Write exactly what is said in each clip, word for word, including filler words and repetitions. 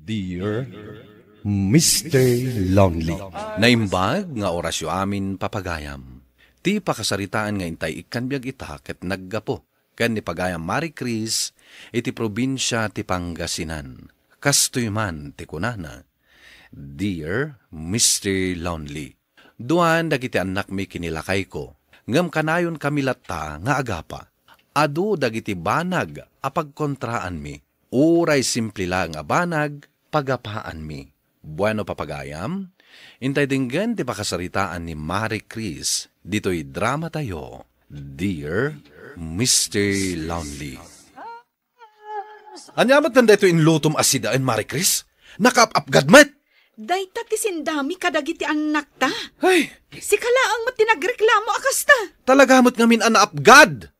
Dear Mister Lonely. Naimbag nga orasyo amin, papagayam. Ti pakasaritaan nga intay ikkan biag ita ket naggapu ken ni pagayam Marie Chris iti probinsia ti Pangasinan. Kastoy man ti kunana, Dear Mister Lonely, duan dagiti annakmi ken ni lakayko, ngem kanayonkami latta nga agapa. Adu dagiti banag a pagkontraanmi. Uray simple laeng a banag, pagapaanmi. Bueno, papagayam, intay denggen ti pakasaritaan ni Marie Chris ditoy dramatayo, Dear Mister Lonely. Ania met daytoy inlutom a sidaen, Marie Chris? Nakaap-apgad met! Dayta ti sindami kadagiti annakta. Ay! Sika laeng met ti nagreklamo a kasta. Talaga met ngamin a naapgad!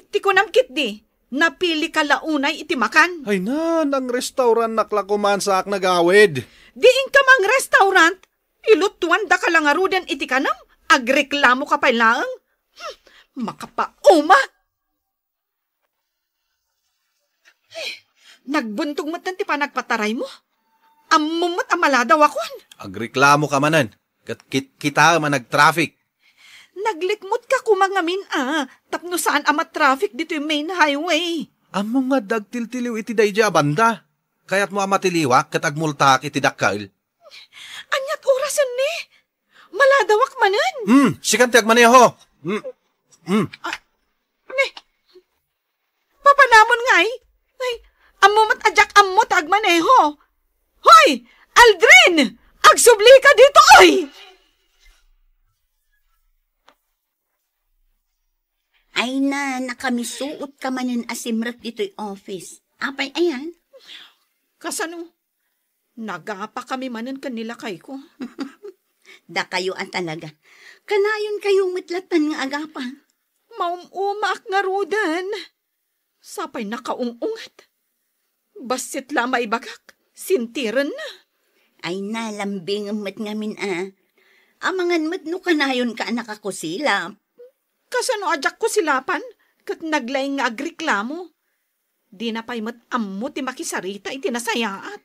Ti kunam ketdi, napilika la unay iti makan. Ay na, nang-restaurantak la koman saak nagawid. Di inka mang-restaurant, ilutuandaka la ngaruden iti kanam, agreklamoka pay laeng. Hmm, makapauma! Nagbuntog met ti panagpataraymo. Ammom met a maladawakon. Agreklamoka manen, ket kit-, kitaem a nagtraffic. Naglikmotka koma ngamin a, tapno saan a matraffic ditoy main highway. Ammom nga adda agtiltiliw iti daydiay a banda. Kayatmo a matiliwak ket agmultaak iti dakkel? Aniat orasen ni? Maladawak manen. Hmm, sikan ti agmaneho. Hmm. Hmm. Ne, papanamon ngay? Ay, ammo met a diak ammo ta agmaneho. Hoy, Aldrin! Agsublika ditoy! Ay na, nakamisuotka manen a simrek ditoy office. Apay ayan? Kasano? Nagapakami manen ken ni lakayko. Dakayo a talaga. Kanayonkayo met lattan nga agapa. Maum-umaak ngaruden. Sapay nakaung-unget. Bassit la a maibagak, sintirenna. Ay na, lambingem met ngamin a. Amangan met no kanayonka a nakakusilap. Kasano a diak kusilapan ket naglaing nga agreklamo? Dina pay met ammo ti makisarita iti nasayaat.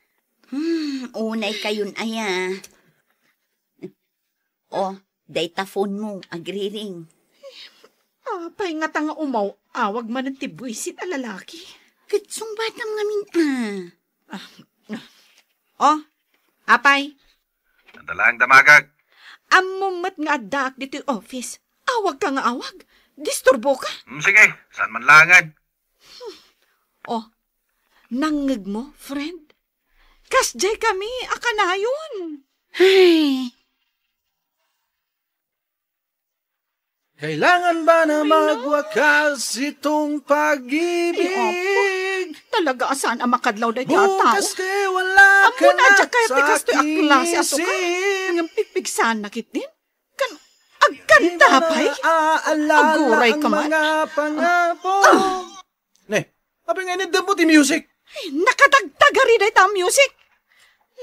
Hmm, unay kayon aya. Oh, dayta phone mo, agriring. Apay ngata nga umaw-awag manen ti buisit a lalaki? Ket sungbatam ngamin a. Ah, ah. Oh, apay. Adda laeng damagak. Ammom met nga addaak ditoy office. Awagka nga awag. Disturboka. Hmm, sige, saan man laengen. Oh, nangngegmo, friend? Kasdiay kami a kanayon. Ay. Kailangan ba na magwakas itong pag-ibig? Ay, opo. Talaga a saan a makadlaw dayta a tao. Bukas kay wala ka na sa aking isip. Ammona, diak kayat ti kastoy a klase a suka. Ngem pigpigsaanna ketdin? Kan, agkanta pay? Aguray ka man. Di mo na naaalala ang mga pangako. Ah. Ne, apay nga iniddem mo ti music? Ay, nakatagtagari dayta a music.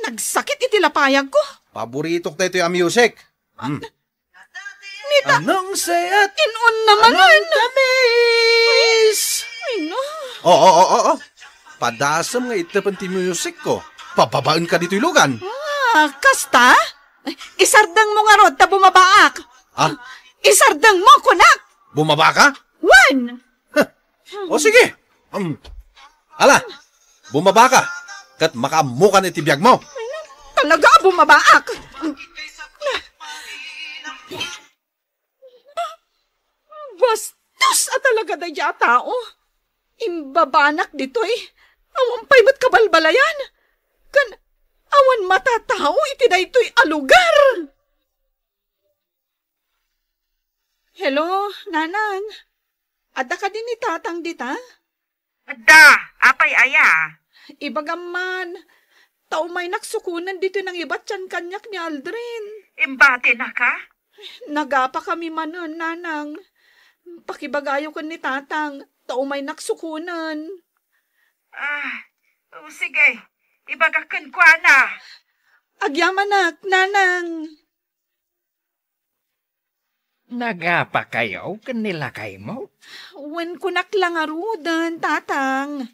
Nagsakit iti lapayag ko. Paboritok daytoy a music. Hmm. Nita. Anong sayat? In-on naman. Anong tamis? Ay, no. Oo, oo, oo. Padasem nga itepen ti music ko. Pababaen ka ditoy lugan. Ah, kasta? Isardeng mo ngarud ta bumabaak. Ha? Isardeng mo, kunak! Bumaba ka? Wen! Huh. O sige. Um, ala, bumaba ka, ket makaammokan iti biag mo. Talaga a bumabaak. Bastos a talaga daydiay a tao. Imbabanak ditoy. Awan pay met kabalbalayan. Ken awan matatao iti daytoy a lugar. Hello, Nanang. Adda kadi ni Tatang dita? Adda, apay aya? Ibagam man, ta umaynak sukonen ditoy nangibatyan kaniak ni Aldrin. Imbatinaka? Nagapa kami manen, Nanang. Pakibagayo ken ni Tatang, ta umaynak sukonen. Ah, o, sige. Ibagak kenkuana. Agyamanak, Nanang. Nagapakayo ken ni lakaymo? Wen, kunak la ngaruden, Tatang.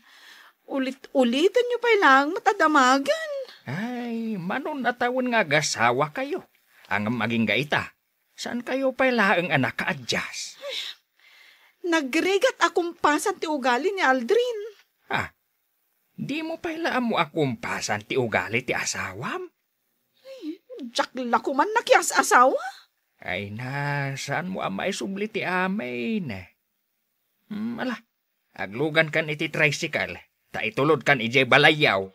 Ulit-ulitenyo pay laeng met a damagen. Ay, manon a tawen nga agasawakayo. Ngem agingga ita, saankayo pay laeng a nakaadjust. Nagrigat a kumpasan ti ugali ni Aldrin. Ah, dimo pay la ammo a kumpasan ti ugali ti asawam? Diak la koman nakias-asawa. Ay na, saanmo a maisubli ti amin? Hmm, ala, aglugankan iti tricycle, ta itulodkan idiay balayyo.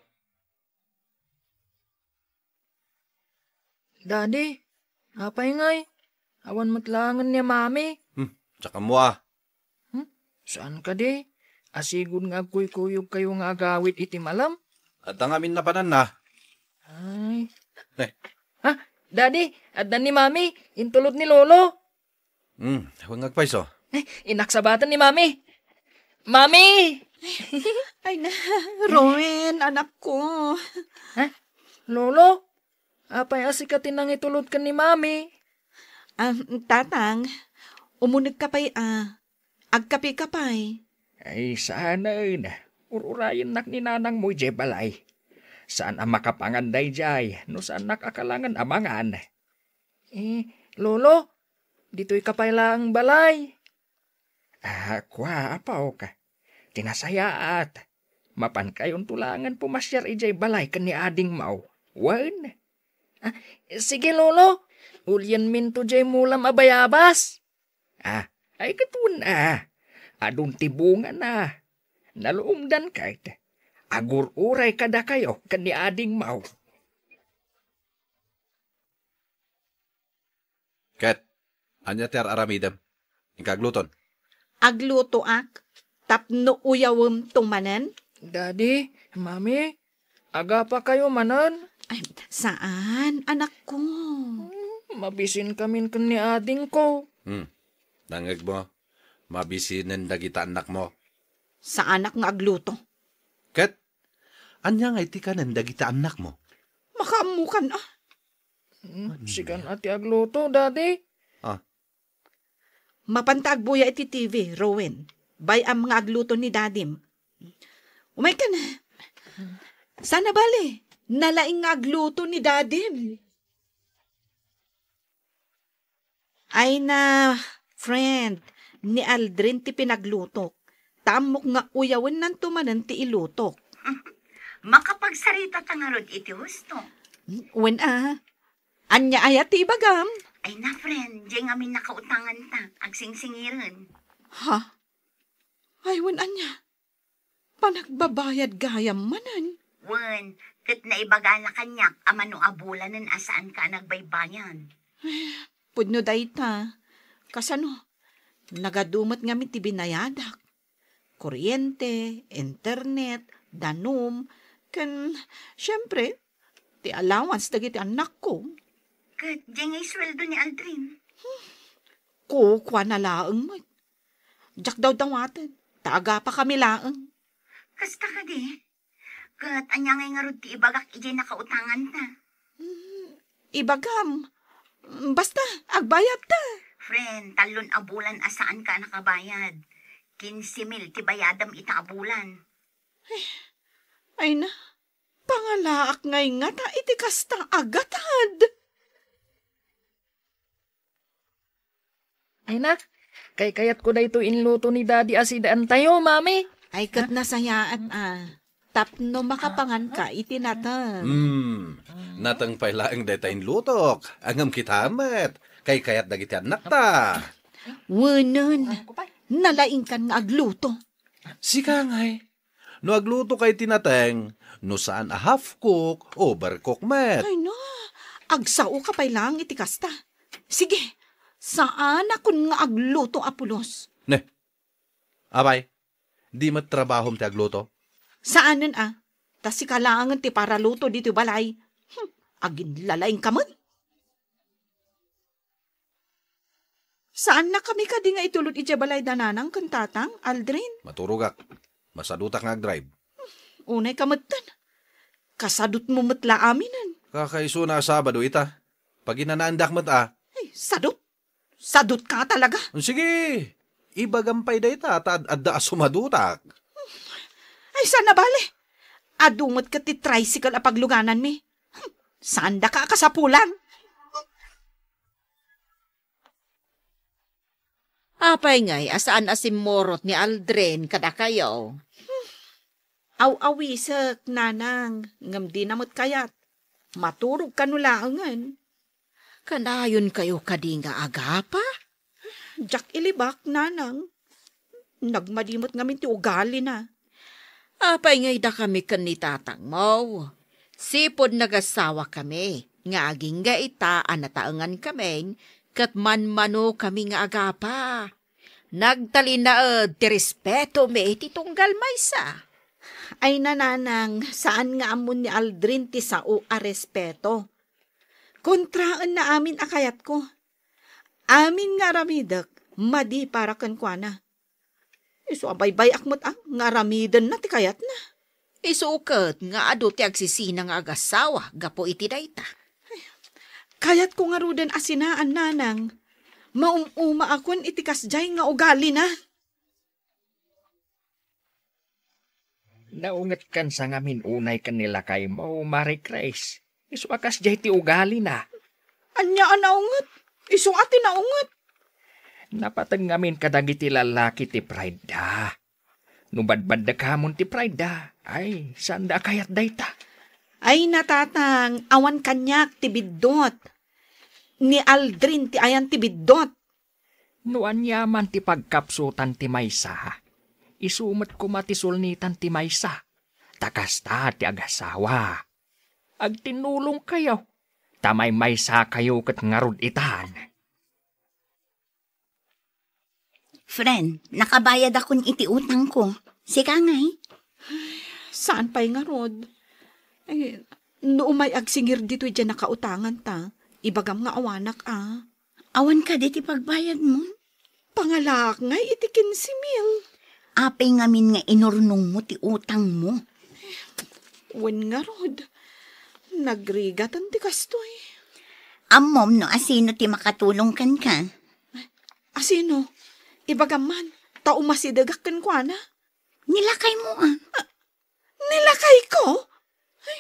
Daddy, apay ngay? Awan met laengen ni Mami. Hmm, diak ammo a. Hmm? Saan kadi? Asigud nga agkuykuyogkayo nga agawid iti malem? Adda ngamin napananna. Ay. Eh. Ha? Daddy, adda ni Mami, intulod ni Lolo. Hmm, awan nga agpayso. Eh, inaksabaten ni Mami. Mami! Ay na, Rowen, anak ko. Ha? Lolo? Apay a sika ti nangitulod ken ni Mami? Ah, Tatang, umunegka pay a. Agkapeka pay. Ay, saanen. Ur-urayennak ni nanangmo idiay balay. Saan a makapangan daydiay no saannak a kalangen a mangan. Eh, Lolo, ditoyka pay laeng balay. Ah, kua, apok. Ti nasayaat, mapankayonto laengen pumasiar idiay balay ken ni adingmo. Wen? Ah, sige, Lolo. Ulienminto diay mulam a bayabas. Ah, ay ket wen a. Adun ti bungana. Naluomdan ket. Agur-uray kadakayo ken ni adingmo. Ket, ania ti ar-aramidem? Inka agluton. Aglutoak tapno uyawemto manen. Daddy, Mami, agapakayo manen? Ay, saan, anakko. Hmm, mabisinkamin ken ni adingko. Hmm. Nangngegmo, mabisinen dagita annakmo. Saanak nga agluto. Ket, ania ngay ti kanen dagita annakmo? Makaammokan a. Hmm, sikan a ti agluto, Daddy. Ah. Mapanta agbuya iti T V, Rowen. Bay-am nga agluto ni Dadim. Umaykan. Saan a bale, nalaing nga agluto ni Dadim. Ay na, friend, ni Aldrin ti pinaglutok. Ta ammok nga uyawennanto manen ti ilutok. Makapagsarita ta ngarud iti husto. Wen a. Ania aya ti ibagam? Ay na, friend, diay ngamin nakautanganta, agsingsingiren. Ha? Ay, wen ania? Panagbabayad gayam manen? Wen, ket naibagana kaniak a mano a bulanen a saanka a nagbaybayad. Eh, pudno dayta. Kasano? Nagadu met ngamin ti binayadak. Kuryente, internet, danum, ken, siempre, ti allowance dagiti annakko. Ket diay nga isueldo ni Aldrin? Kukuana laeng met. Diak dawdawaten, ta agapakami laeng. Kasta kadi? Ket ania ngay ngarud ti ibagak idiay nakautanganta? Hmm, ibagam. Basta, agbayadta. Friend, tallon a bulan a saanka a nakabayad. Kinse mil ti bayadam ita a bulan. Ay, ay na, pangalaak ngay ngata iti kasta a gatad. Ay na, kaykayatko daytoy inluto ni Daddy a sidaantayo, Mami. Ay, ket nasayaat a. Tapno makapanganka iti nateng. Hmm, nateng pay laeng dayta inlutok. Ngem kita met, kaykayat dagiti annakta. Wenen, nalaingkan nga agluto. Sika ngay, no aglutoka iti nateng, no saan a half cook, overcook met. Ay na, agsaoka pay laeng iti kasta. Sige, saanakon nga agluto a pulos. Ne, apay, di met trabahom ti agluto? Saanen a, ta sika laengen ti paraluto ditoy balay. Hmm, aginlalaingka met. Saannakami kadi nga itulod idiay balay da nanang ken tatang, Aldrin? Maturogak. Masadutak nga agdrive. Unayka metten. Kasadutmo met la aminen. Kakaisuna a Sabado ita. Paginanaendak met a. Ay, sadut? Sadutka talaga? Sige, ibagam pay dayta ta ad-, adda a sumadutak. Ay, saan a bale? Adu met ket ti tricycle a paglugananmi. Hmm, saandaka a kasapulan. Apay ngay a saan a simmurot ni Aldrin kadakayo? Aw-awisek, nanang, ngem dina met kayat. Maturog kano laengen. Kanayon kayo kadi nga agapa? Diak ilibak, nanang. Nagmadi met ngamin ti ugalina. Apay ngay dakami ken ni tatangmo? Sipud nagasawa kami, nga agingga ita a nataengan kami, ket manmano kami nga agapa. Nagtalinaed ti respeto mi iti tunggal maysa. Ay, nanang, saan nga ammon ni Aldrin ti sao a respeto. Kontraenna amin a kayatko. Amin nga aramidek, madi para kenkuana. Isu a baybay-ak met a nga aramidenna ti kayatna. Isu ket nga adu ti agsisina nga agasawa gapu iti dayta. Kayatko ngaruden a sinaan, nanang. Maum-umaakon iti kasdiay nga ugalina. Naungetkan sa ngamin unay ken ni lakaymo, Marie Chris. Isu a kasdiay ti ugalina. Ania a naunget? Isu a ti naunget. Napateg ngamin kadagiti lalaki ti pride da. No badbaddekamon ti pride da, ay, saan da a kayat dayta. Ay, natatang, awan kaniak ti biddut. Ni Aldrin ti ayan ti biddut. No aniaman ti pagkapsutan ti maysa, isu met koma ti sulnitan ti maysa. Ta kasta ti agasawa. Agtinnulongkayo, ta maymaysakayo ket ngarud itan. Friend, nakabayadakon iti utangko. Sika ngay? Saan pay ngarud? Eh, no umay agsingir ditoy diay nakautanganta, ibagam nga awanak a. Awan kadi ti pagbayadmo? Pangalaak ngay iti kinse mil. Apay ngamin nga inurnongmo ti utangmo? Wen ngarud, nagrigatan ti kastoy. Ammom no asino ti makatulong kenka? Asino? Ibagam man, ta umasidegak kenkuana. Nilakaymo a. Nilakayko? Ay,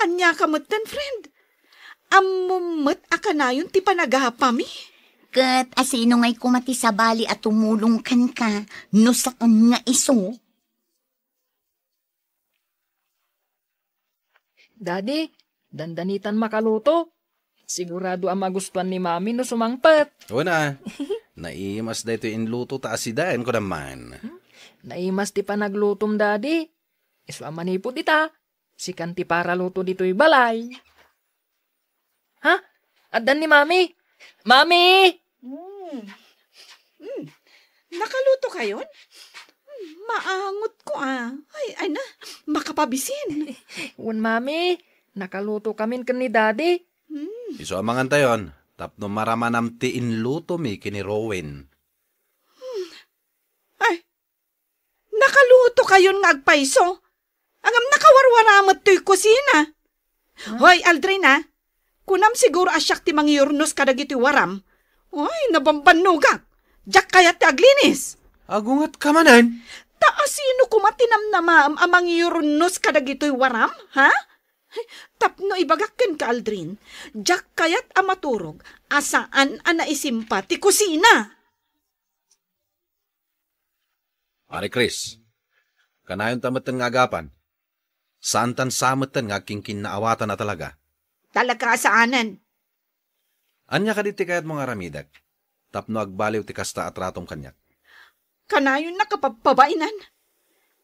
ania ka metten, friend? Ammom met a kanayon ti panagapami? Ket asino ngay koma ti sabali a tumulong kenka no saan nga isu? Daddy, dandanitan makaluto. Sigurado a magustuan ni Mami no sumangpet. Wen a, naimas daytoy inluto ta asiden, kunam man. Hmm? Naimas ti panaglutom, Daddy. Isu a manipud ita, sikan ti paraluto ditoy balay. Ha? Addan ni Mami? Mami! Hmm. Hmm. Nakaluto kayon? Hmm, maangotko a. Ay, ay na, makapabisin. Wen, Mami, nakaluto kamin ken ni Daddy. Hmm. Isu a mangantayon, tapno maramanam ti inlutomi ken ni Rowen. Hmm. Ay, nakaluto kayon nga agpayso? Ngem nakawarwara met toy kusina. Huh? Hoy, Aldrin a, kunam siguro a siak ti mangiurnos kadagitoy waram. Hoy, nabambannogak. Diak kayat ti aglinis. Agungetka manen? Ta asino koma ti namnamaem a mangiurnos kadagitoy waram, ha? Tapno ibagak kenka, Aldrin, diak kayat a maturog a saan a naisimpa ti kusina. Ari Chris, kanayonta metten nga agapan. Saantan sa metten nga agkinkinnaawatan a talaga. Talaga a saanen. Ania kadi ti kayatmo nga aramidek tapno agbaliw ti kasta a tratom kaniak? Kanayon a kapabpabainan.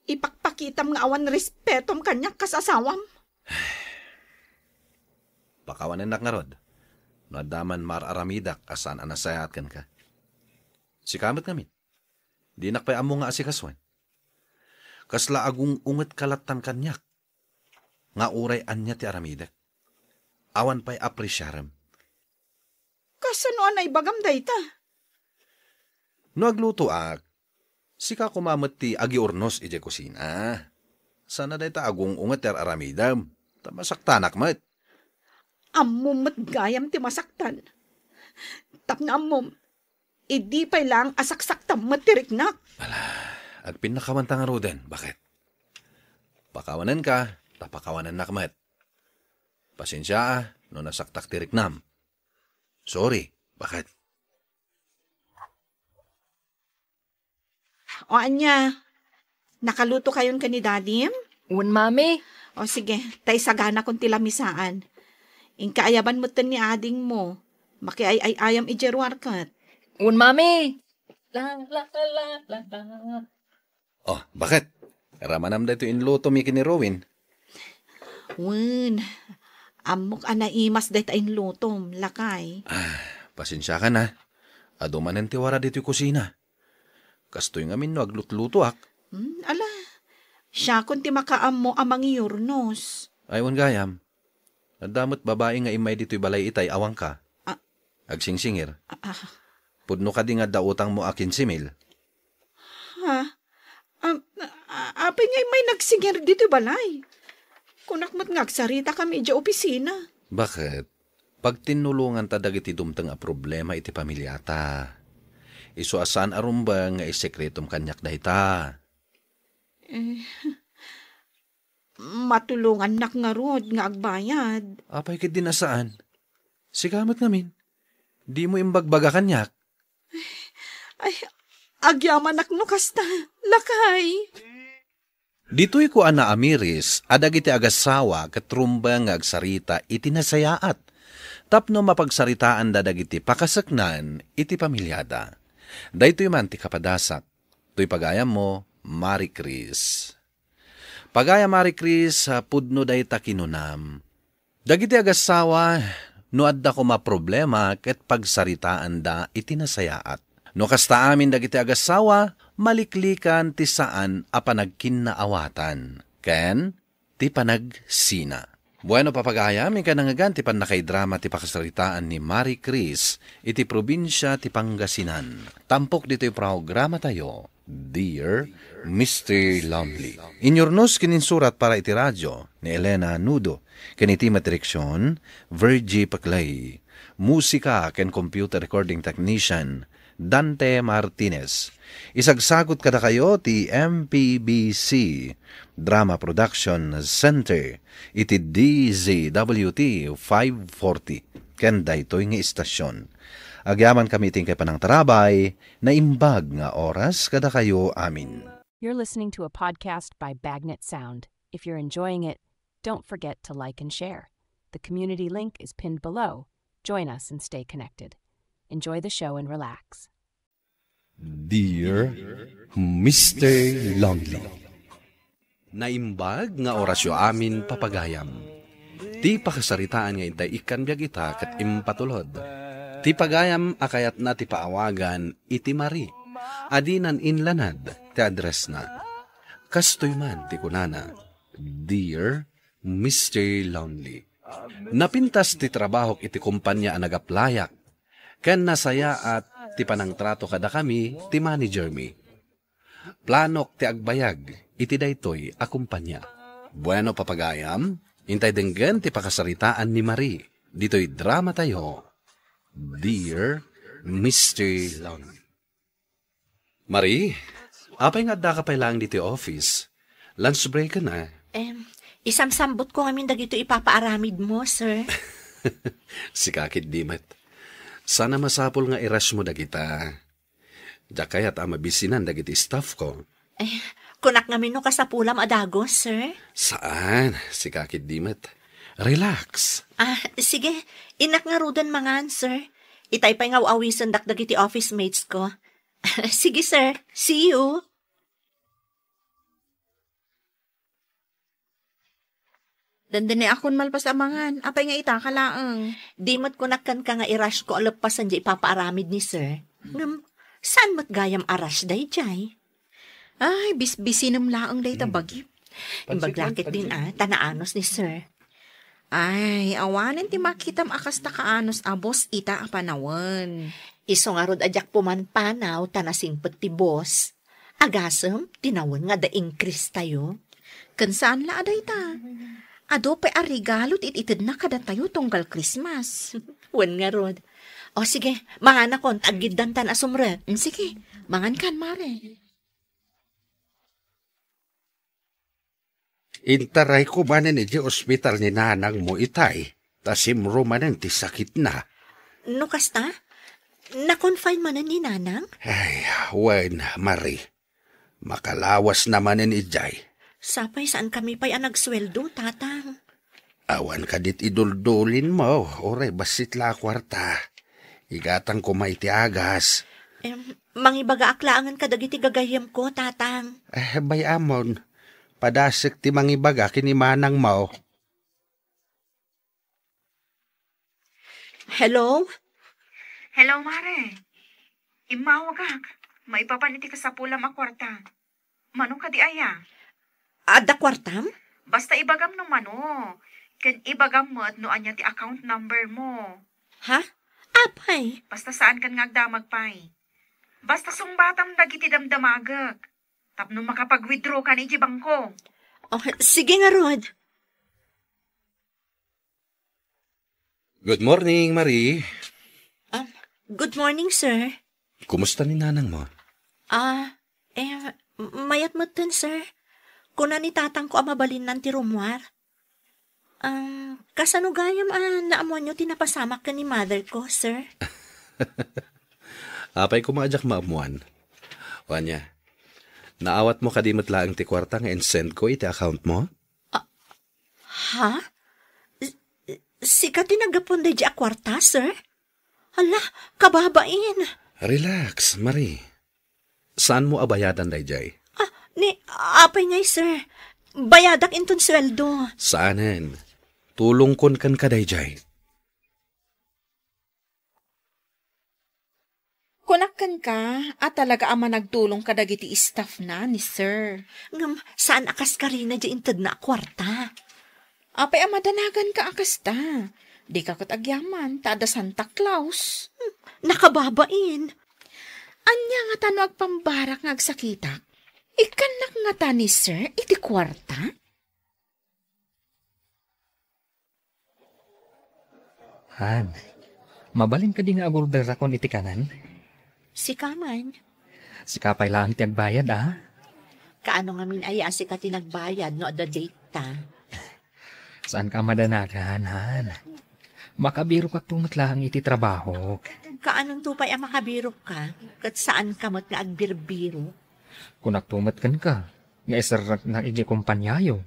Ipakpakitam nga awan respetom kaniak kas asawam. Pakawanennak ngarud no adda man maar-aramidak a saan a nasayaat kenka. Sika met ngamin, dinak pay ammo nga asikasuen. Kasla agung-ungetka lattan kaniak nga uray ania ti aramidek, awan pay apresiarem. Kasano a naibagam dayta? No aglutoak, sika koma met ti agiurnos idiay kusina. Saan a dayta agung-unget ti ar-aramidem, ta masaktanak met. Ammom met gayam ti masaktan. Tapno ammom, idi pay laeng a saksaktam met ti riknak. Ala, agpinnakawan ta ngaruden, baket. Pakawanenka, ta pakawanennak met. Pasensia, a, no nasaktak ti riknam. Sorry, baket. O ania, nakaluto kayon ken ni Dadim? Wen, Mami. O sige, ta isaganakon ti lamisaan. Inka ayaban metten ni adingmo. Makiay-ay-ayam idiay ruar ket. Wen, Mami. La, la, la, la, la. O, baket? Ramanam daytoy inlutom ken ni Rowin? Wen, ammok a naimas dayta inlutom, lakay. Ah, pasensiakan, a. Adu manen ti wara ditoy kusina. Kastoy ngamin no aglutlutoak. Hmm, ala, siakon ti makaammo a mangiurnos. Ay, wen gayam. Adda met babai nga immay ditoy balay itay awanka. Ah. Agsingsingir. Ah, ah. Pudno kadi nga adda utangmo a kinse mil? Ha? Am-, a-, apay nga immay nagsingir ditoy balay? Kunak met nga agsaritakami idiay opisina. Baket? Pagtinnulonganta dagiti dumteng a problema iti pamiliata. Isu a saan a rumbeng nga isekretom kaniak dayta. Eh, matulongannak ngarud nga agbayad. Apay ketdi a saan? Sika met ngamin, dimo imbagbaga kaniak. Ay, agyamanak no kasta, lakay. Ditoyko a naamiris a dagiti agassawa ket rumbeng nga agsarita iti nasayaat tapno mapagsaritaanda dagiti pakaseknan iti pamiliada. Daytoy man ti kapadasak. Toy pagayammo, Marie Chris. Pagayam Marie Chris, a, pudno dayta kinunam. Dagiti agassawa, no adda koma problema ket pagsaritaanda iti nasayaat. No kasta amin dagiti agassawa, maliklikan ti saan a panagkinnaawatan ken ti panagsina. Bueno, papagayam, inka nangngegan ti pannakaidrama ti pakasaritaan ni Marie Chris iti probinsia ti Pangasinan. Tampok ditoy programatayo, Dear Mister Lonely. Inyurnos ken insurat para iti radio ni Elena Nudo, ken iti met direksion, Virgie Paclay. Musika ken computer recording technician, Dante Martinez. Isagsagut kadakayo ti M P B C Drama Production Center iti D Z W T five forty ken daytoy nga istasyon. Agyamankami iti inkay panangtarabay, naimbag nga oras kadakayo amin. You're listening to a podcast by Bagnet Sound. If you're enjoying it, don't forget to like and share. The community link is pinned below. Join us and stay connected. Enjoy the show and relax. Dear Mister Lonely. Naimbag nga orasyo amin, papagayam. Ti pakasaritaan nga intay ikkan biag ita ket impatulod. Ti pagayam a kayatna ti paawagan iti Marie, a dinan inlanad ti addressna. Kastoy man ti kunana, Dear Mister Lonely. Napintas ti trabahok iti kompania a nagaplayak, ken nasayaat ti panangtrato kadakami ti managermi. Planok ti agbayag iti daytoy a kompania. Bueno, papagayam, intay denggen ti pakasaritaan ni Marie ditoy dramatayo, Dear Mister Lonely. Marie, apay nga addaka pay laeng ditoy office? Lunch break na. Em, isamsambutko ngamin dagitoy ipapaaramidmo, sir. Sika ketdi met. Saan a masapul nga i-rushmo dagita. Diak kayat a mabisinan dagiti staffko. Eh, kunak ngamin no kasapulam a dagus, sir? Saan, sika ketdi met. Relax. Ah, sige. Innak ngaruden mangan, sir. Itay pay nga aw-awisendak dagiti office mates ko. Sige, sir. See you. Dandani akon malpas a mangan. Apay nga itaka laeng? Di met kunak kenka nga i-rushko a leppasen diay ipapaaramid ni sir. Ngem, saan met gayam a rush daydiay? Ay, bisbisinem laeng dayta bagyo. Imbag la ketdin, a, ta naanus ni sir. Ay, awanen ti makitam a kasta kaanus a boss ita a panawen. Isu ngarud a diak pumanpanaw ta nasingpet ti boss. Agasem, tinawen nga adda increase tayo. Ken saan la a dayta. Adu pay a regalo ti it-itedna kadatayo tunggal Christmas. Wen ngarud. O sige, manganakon, ta aggiddantan a sumrek. Mm, sige, mangankan, Mare. Intarayko manen idiay ospital ni nanangmo itay, ta simro manen ti sakitna. No kasta, na-confine manen ni nanang? Ay, wen, Marie. Makalawasna manen idiay. Sapay saankami pay a nagsueldo, Tatang. Awan kadit iduldulinmo, uray bassit la a kuarta. Igatang koma iti agas. Em, mangibagaak laengen kadagiti gagayyemko, Tatang. Eh, bay-amon. Padasek ti mangibaga ken ni manangmo. Hello? Hello, Mare. Immawagak. Maipapan iti kasapulam a kuarta. Mano kadi aya? Adda kuartam? Basta ibagam no mano. Ken ibagam met no ania ti account number mo. Ha? Apay? Basta saankan nga agdamag pay. Basta sungbatam dagiti damdamagek. Tapno makapag-withdraw kan iti bangko. Oh, sige ngarud. Good morning, Marie. Ah, good morning, sir. Kumusta ni nanangmo? Ah, eh, mayat metten, sir. Kuna ni tatangko a mabalinnan ti rummuar. Ah, kasano gayam a naammoanyo ti napasamak ken ni mother ko, sir? Apay koma a diak maammoan. O ania, naawatmo kadi met laeng ti kuarta nga insendko iti accountmo? Ah, ha? S-, sika ti naggapuan daydiay a kuarta, sir? Hala, kababain. Relax, Marie. Saanmo a bayadan daydiay? Ah, ni, apay ngay, sir? Bayadak inton sueldo. Saanen. Tulongkon kenka daydiay. Kunak kenka a talaga a managtulong kadagiti staff na ni sir. Ngem saan a kas karina di intedna a kuarta. Apay a madanaganka a kasta? Dika ket agyaman, ta adda Santa Claus. Hmm, nakababain. Ania ngata no agpambarak nga agsakitak? Ikkannak ngata ni sir iti kuarta? Han, mabalin kadi nga agorderakon iti kanen? Sika man. Sika pay laeng ti agbayad, a? Kaano ngamin aya a sika ti nagbayad no adda date ta? Saanka a madanagan, han. Makabirokakto met laeng iti trabahok. Kaanonto pay a makabirokka, ket saanka met nga agbirbiro? Kunakto met kenka, nga iserreknak iti kompaniayo.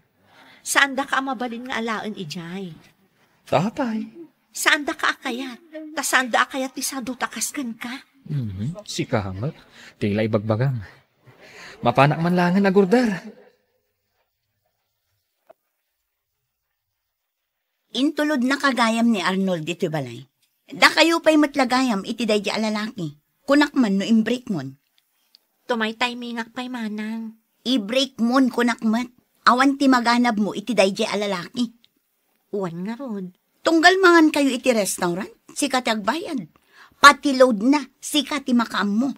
Saandaka a mabalin nga alaen idiay. Tatay. Saandaka a kayat, ta saanda a kayat ti sadot a kas kenka. Mhm, sika met. Ti la ibagbagam. Mapanak man laengen agorder. Intulodnaka gayam ni Arnold ditoy balay. Dakayo pay met la gayam iti daydi a lalaki. Kunak man no imbreakmon. Tumaytaymingak pay manang. Ibreakmon kunak met. Awan ti maganabmo iti daydi a lalaki. Wen ngarud. Tunggal mangankayo iti restaurant, sika ti agbayad. Pati loadna, sika ti makaammo.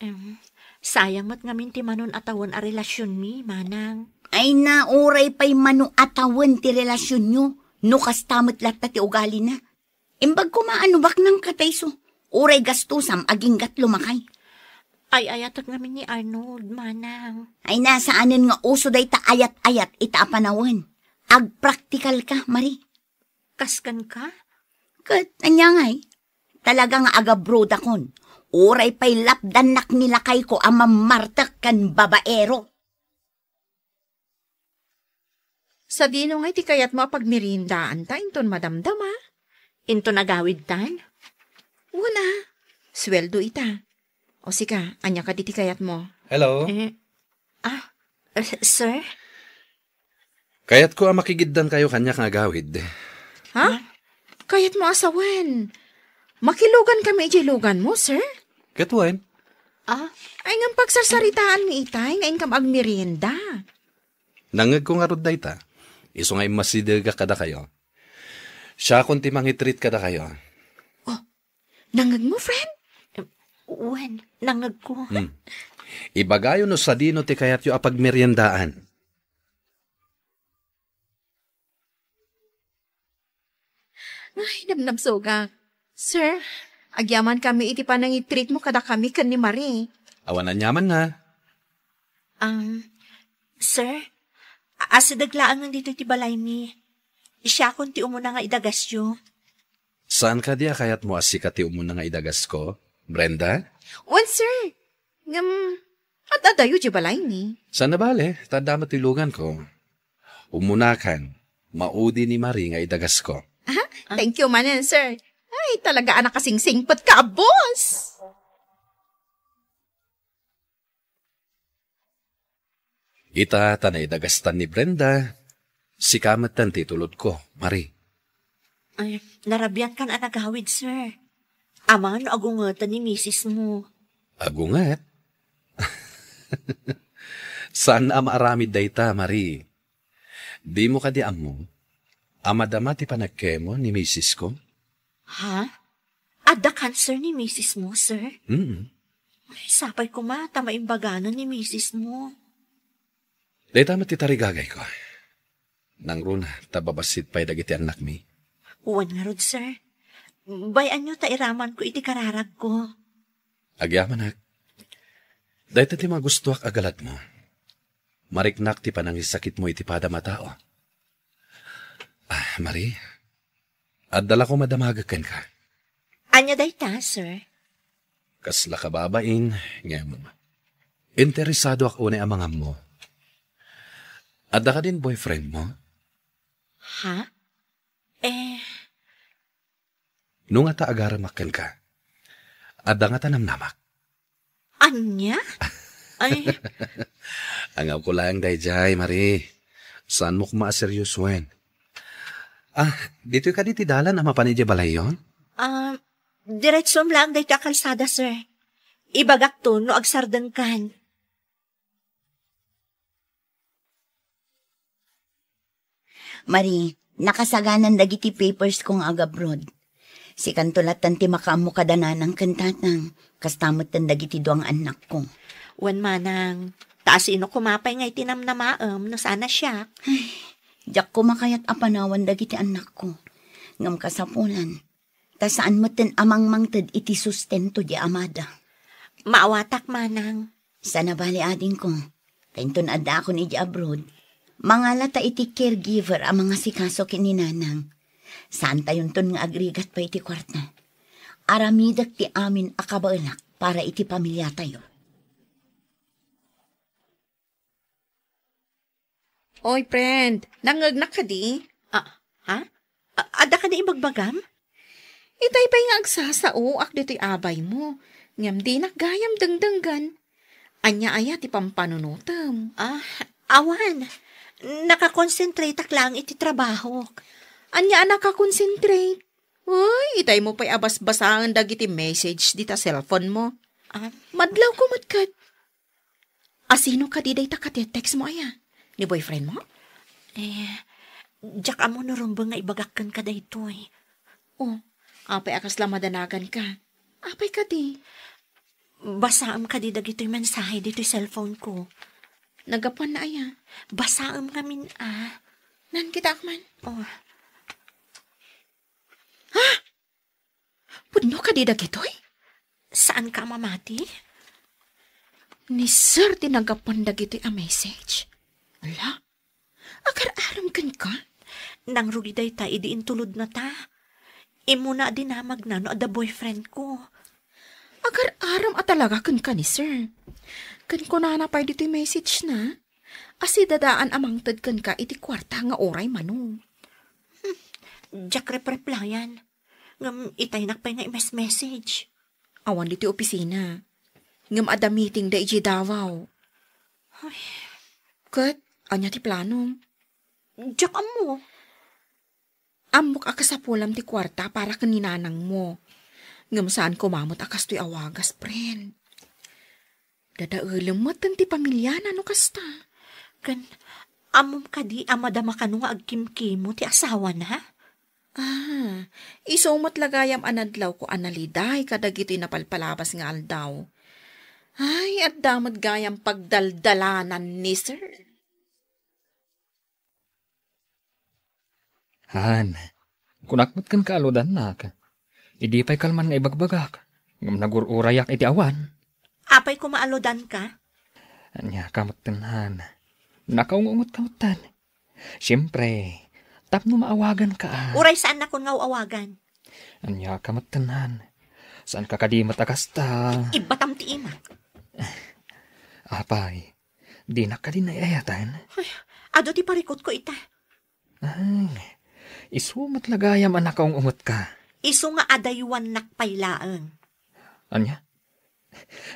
Em, sayang met ngamin ti manon a tawen a relasionmi, manang. Ay na, uray pay mano a tawen ti relasionyo, no kasta met latta ti ugalina. Imbag koma a no baknang katayso, uray gastosam aginggat lumakay. Ay-ayatek ngamin ni Arnold, manang. Ay na, saanen nga uso dayta ayat-ayat ita a panawen. Agpraktikal ka, Marie. Kas kenka? Ket ania ngay? Talaga nga agabrodakon. Uray pay lapdannak ni lakayko a mammartek ken babaero. Sadino ngay ti kayatmo a pagmeriendaanta inton madamdama? Inton agawidtan? Wen a, sueldo ita. O sika, ania kadi ti kayatmo? Hello? Eh, ah, eh, sir? Kayatko a makigiddankayo kaniak nga agawid. Ha? Kayatmo a sawen? Makilugankami idiay luganmo, sir? Ket wen? Ah? Ay, ngem pagsarsaritaanmi itay nga inkam agmerienda. Nangngegko ngarud dayta. Isu nga immasidegak kadakayo. Siakon ti mangitreat kadakayo. Oh, nangngegmo, friend? Em, wen, nangngegko. Hmm. Ibagayo no sadino ti kayatyo a pagmeriendaan. Ay, nabnabsogak. Sir, agyamankami iti panangitreatmo kadakami ken ni Marie. Awan aniamanna. Um, sir, a-, Asideg laengen ditoy ti balaymi. Siakon ti umuna nga idagasyo. Saan kadi a kayatmo a sika ti umuna nga idagasko, Brenda? Wen, sir. Ngem, ad-adayo diay balaymi. Saan a bale, ta adda met ti luganko. Umunakan, maudi ni Marie nga idagasko. Aha, thank you manen, sir. Ay, talaga a nakasingsingpetka, boss! Ita ta naidagastan ni Brenda, sika metten ti itulodko, Marie. Ay, narabiatkan a nagawid, sir. Amangan no agungeten ni misismo. Agunget? Saan a maaramid dayta, Marie. Dimo kadi ammo a madama ti panagkemo ni misisko? Ha? Adda cancer ni misismo, sir? Mm. Sapay koma ta maimbaganan ni misismo. Dayta met ti tarigagayko. Nangruna ta babassit pay dagiti annakmi. Wen ngarud, sir. Bay-anyo ta iramanko iti kararagko. Agyamanak. Dayta ti magustoak a galatmo. Mariknak ti panangisakitmo iti padam a tao. Ah, Marie, adda la koma damagek kenka. Ania dayta, sir? Kasla kababain, ngem interesadoak unay a mangammo. Adda kadin boyfriend mo? Ha? Eh. No ngata agaremak kenka, adda ngata namnamak? Ania? Ay. Angawko laeng daydiay, Marie. Saanmo koma a seriosoen. Ah, ditoy kadi ti dalan a mapan idiay balayyon? Ah, diretsom laeng daytoy a kalsada, sir. Ibagakto no agsardengkan. Marie, nakasaganan dagiti papersko nga agabroad. Sikanto latta ti makaammo kada nanang ken tatang, kasta metten dagiti dua nga annakko. Wen manang, ta asino koma pay nga iti namnamaem no saan a siak? Ay, diak koma kayat a panawan dagiti annakko. Ngem kasapulan, ta saan metten a mangmangted iti sustento di amada. Maawatak, manang. Saan a bale, adingko, ta inton addaakon idiay abroad, mangalata iti caregiver a mangasikaso ken ni nanang. Saantayonton nga agrigat pay iti kuarta. Aramidek ti amin a kabaelak para iti pamiliatayo. Oy, friend, nangngegnak kadi? Ah, ha? A-, adda kadi ibagbagam? Itay pay nga agsasaoak ditoy abaymo, ngem dinak gayam dengdenggen. Ania aya ti pampanunotem? Ah, awan. Nakakonsentrateak laeng iti trabahok. Ania a nakakonsentrate? Uy, itaymo pay a basbasaen dagiti message dita cellphone mo. Ah? Madlawko met ket. Asino kadi dayta katetext mo aya? Ni boyfriend mo? Eh, diak ammo no rumbeng nga ibagak kenka daytoy. Oh, apay a kasla madanaganka? Apay kadi? Basaem kadi dagitoy mensahe ditoy cellphone ko. Naggapuanna aya? Basaem ngamin, ah. Nan, kitaak man. Oh. Ha? Pudno kadi dagitoy? Saanka a mamati? Ni Sir ti naggapuan dagitoy a message. Ala, agar-arem kenka? Nangrugi dayta idi intulodna ta. Immuna a dinamagna no adda boyfriend ko. Agar-arem a talaga kenka ni Sir. Ken kunana pay ditoy message na, a sidadaan a mangted kenka iti kuarta nga uray mano. Hmm, diak repreplayan. Ngem itaynak pay nga i-message. Awan ditoy opisina. Ngem adda meeting da idiay Davao. Ay. Ket, ania ti planom? Diak ammo. Ammok a kasapulam ti kuarta para ken ni nanangmo. Ngem saan koma met a kastoy a wagas, friend. Dadaelem metten ti pamiliana no kasta. Ken, ammom kadi a madama kano nga agkimkimo ti asawana? Ah, isu met la gayam a nadlawko a naliday kadagitoy napalpalabas nga aldaw. Ay, adda met gayam pagdaldalanan ni Sir. Han, kunak met kenka a ludannak. Idi pay kalman nga ibagbagak, ngem nagur-urayak iti awan. Apay koma a ludanka? Ania ka metten, Han. Nakaungungotka metten. Siempre, tapno maawaganka, a. Uray saannakon nga aw-awagan. Ania ka met, tenhan? Saanka kadi met a kasta? Ibbatam ti imak. Apay, dinak kadi naay-ayatan? Ay, adu ti parikutko ita. Ay, isu met la gayam a nakaung-ungetka. Isu nga adaywannak pay laeng. Ania?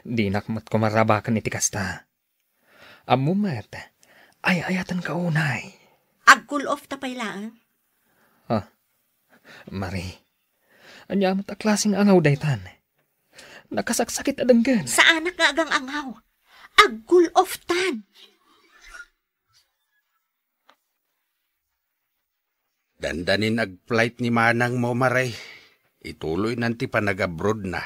Dinak met koma rabaken iti kasta. Ammom met, ay-ayatenka unay. Ag-cool off ta pay laeng? Ah, Marie, ania met a klaseng angaw daytan? Nakasaksakit a denggen. Saanak nga agang-angaw. Ag-cool off tan. Dandanin ag-flight ni manangmo, Marie. Ituloynan ti panag-abroadna.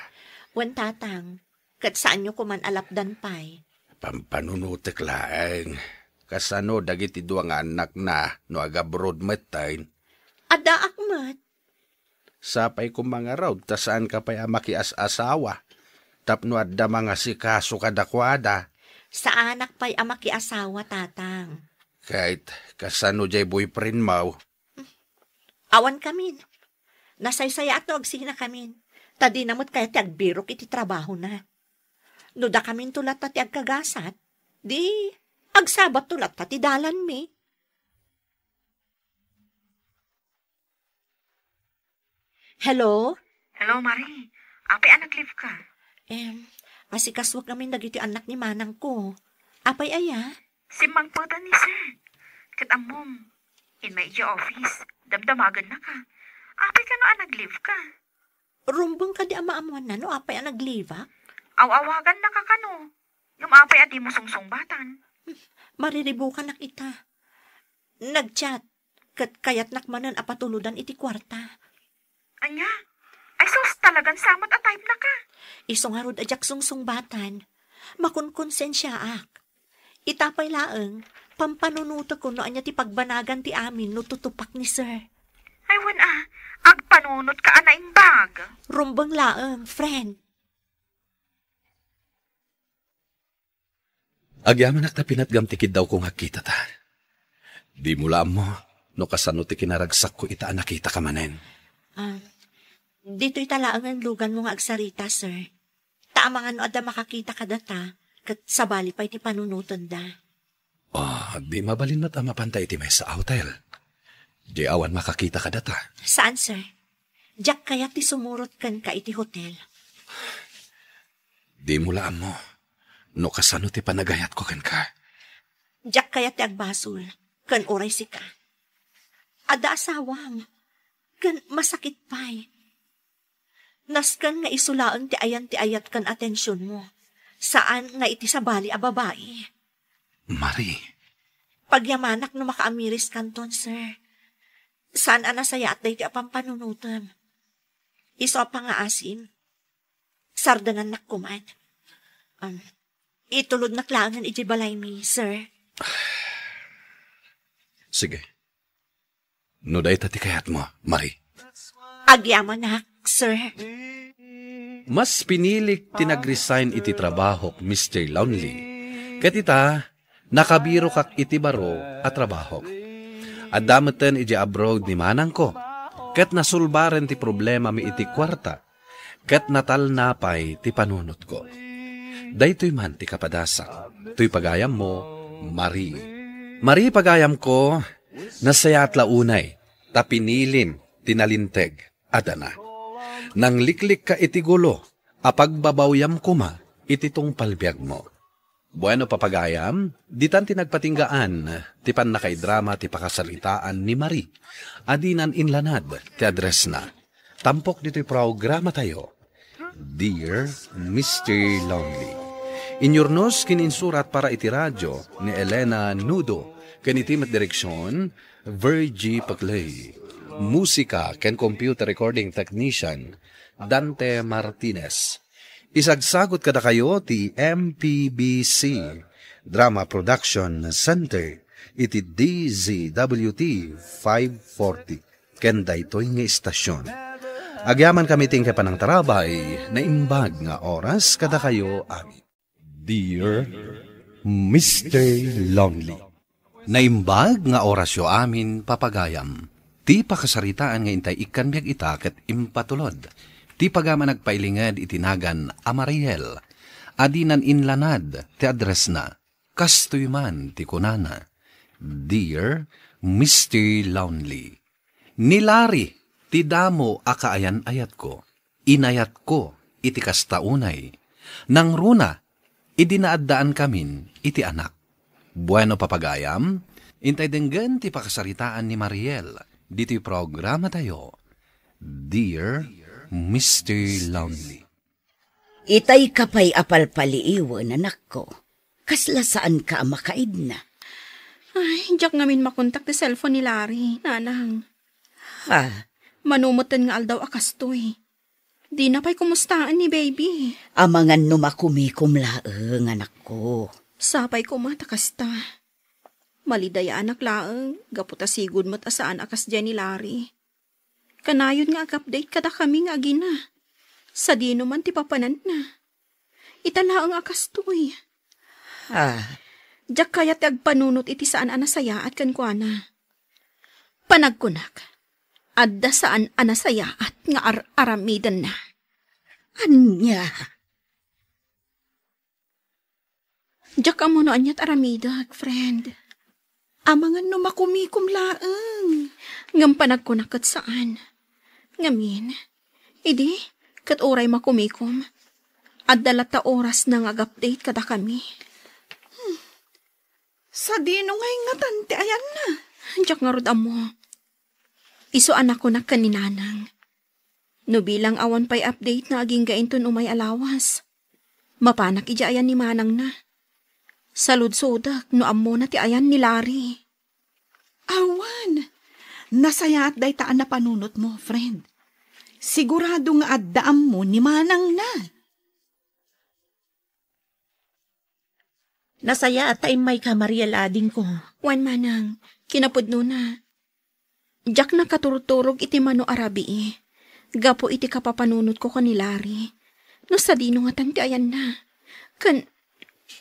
Wen, Tatang, ket saanyo koman a lapdan pay. Pampanunotek laeng. Kasano dagiti dua nga annakna no ag-abroad metten? Addaak met. Sapay koma ngarud ta saanka pay a makias-asawa tapno adda mangasikaso kadakuada. Saanak pay a makiasawa, Tatang. Ket kasano jay boyfriendmo? Awan kamin. Nasaysayaat no agsinakamin. Ta dina met kayat ti agbirok iti trabahona. No dakaminto latta ti agkagasat, di agsabatto latta ti dalanmi. Hello? Hello, Marie. Apay a nag-leave ka? Em, asikasuak ngamin dagiti annak ni manangko. Apay aya? Simmangpetan ni Sir. Ket ammom, immay idiay office, damdamagenna ka. Apay kano a nag-leave ka? Rumbeng kadi a maammoanna no apay a nag-leave-ak? Aw-awaganna ka kano? Ngem apay a dimo sungsungbatan? Mariribukanak ita. Nag-chat, ket kayatnak manen a patulodan iti kuarta. Ania? Ay sus, talagan samat a type na ka. Isu ngarud a diak sungsungbatan. Makonkonsensiaak. Ita pay laeng, pampanunotek no ania ti pagbanagan ti amin no tutupak ni Sir. Ay, wen a, agpanunot ka a naimbag. Rumbeng laeng, friend. Agyamanak ta pinatgam ti kiddawko nga agkitata. Dimo la ammo no kasano ti kinaragsakko ita a nakitaka manen. Ah, ditoy ta laengen luganmo nga agsarita, sir. Ta amangan no adda makakita kadata, ket sabali pay ti panunotenda. Ah, di mabalin met a mapanta iti maysa a hotel. Di awan makakita kadata. Saan, sir? Diak kayat ti sumurot kenka iti hotel. Dimo la ammo no kasano ti panagayatko kenka. Diak kayat ti agbasol ken uray sika. Adda asawam, ken masakit pay. Nasken nga isu laeng ti ayan ti ayat ken atensionmo, saan nga iti sabali a babai. Marie. Pagyamanak no makaamiriskanton, sir. Saan a nasayaat daytoy a pampanunotem. Isu a pangngaasim, sardengannak koman. Um, itulodnak laengen idiay balaymi, sir. Sige. No dayta ti kayatmo, Marie. Agyamanak, sir. Mas pinilik ti nag-resign iti trabahok, Mister Lonely. Ket ita, nakabirokak iti baro a trabahok. Adda metten idiay abroad ni manangko, ket nasulbaren ti problemami iti kuarta, ket natalna pay ti panunotko. Daytoy man ti kapadasak, toy pagayammo, Marie. Marie, pagayamko, nasayaat la unay ta pinilim ti nalinteg a dana. Nangliklikka iti gulo a pagbabawyam koma iti tungpal biagmo. Bueno, papagayam, ditan ti nagpatinggaan ti pannakaidrama ti pakasaritaan ni Marie a dinan inlanad ti addressna. Tampok ditoy programatayo, Dear Mister Lonely. Inyurnos ken insurat para iti radio ni Elena Nudo, ken iti met direksion, Virgie Paclay. Musika ken computer recording technician, Dante Martinez. Isagsagot kadakayo ti M P B C Drama Production Center iti D Z W T five forty ken daytoy nga istasyon. Agyamankami ti inkay panangtarabay, naimbag nga oras kadakayo amin. Dear Mister Lonely, Naimbag nga orasyo amin, papagayam. Ti pakasaritaan nga intay ikkan biag ita ket impatulod ti pagayam a nagpailinged iti nagan a Mariel, a dinan inlanad ti addressna. Kastoy man ti kunana, "Dear Mister Lonely, ni Larry ti damo a kaayan-ayatko. Inayatko iti kasta unay. Nangruna, idi naaddaankamin iti anak." Bueno, papagayam, intay denggen ti pakasaritaan ni Mariel ditoy programatayo, Dear Mister Lonely. Itayka pay a palpaliiwen, anakko. Kasla saanka a makaidna. Ay, diak ngamin makontak ti cellphone ni Larry, nanang. Ha? Mano metten nga aldaw a kastoy. Dina pay kumustaen ni baby. Amangan no makumikom laeng, anakko. Sapay koma ta kasta. Malidayaanak laeng, gapu ta sigud met a saan a kasdiay ni Larry. Kanayon nga ag-update kadakami nga agina. Sadino man ti papananna? Ita laeng a kastoy. Ah. Diak kayat ti agpanunot iti saan a nasayaat kenkuana. Panagkunak, adda saan a nasayaat nga ar-aramidenna. Ania? Diak ammo no aniat aramidek, friend. Amangan no makumikom laeng. Ngem panagkunak ket saan. Ngamin, idi, ket uray makumikom, adda latta orasna nga ag-update kadakami. Hmm. Sadino ngay ngatan ti ayanna? Diak ngarud ammo. Isu a nakunak ken ni Nanang. No bilang awan pay update na agingga inton umay a lawas, mapanak idiay ayan ni manangna. Saludsodek no ammona ti ayan ni Larry. Awan. Nasayaat dayta a napanunotmo, friend. Sigurado nga adda ammo ni manangna. Nasayaat ta immayka, Mariel, adingko. Wen manang, kinapudnona. Diak nakaturturog iti mano a rabii, gapu iti kapapanunotko ken ni Larry. No sadino ngatan ti ayanna? Ken,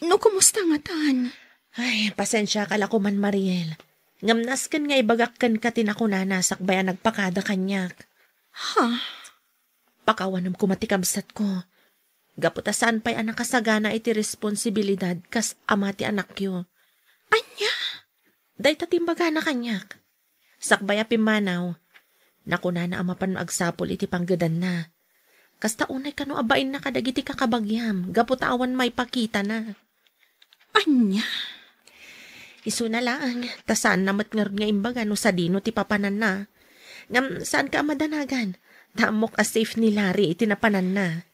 no kumusta ngatan? Ay, pasensiaka la koman, Mariel. Ngem nasken nga ibagak kenka ti nakunana sakbay a nagpakada kaniak. Ha? Pakawanem koma ti kabsatko. Gapu ta saan pay a nakasagana iti responsibilidad kas ama ti anakyo. Ania? Dayta ti imbagana kaniak. Sakbay a pimmanaw, nakunana a mapan no agsapul iti panggedanna. Kasta unay kano a bainna kadagiti kakabagiam, gapu ta awan maipakitana. Ania? Isuna laeng, ta saanna met ngarud nga imbaga no sadino ti papananna. Ngem saanka a madanagan, ta ammok a safe ni Larry iti napananna.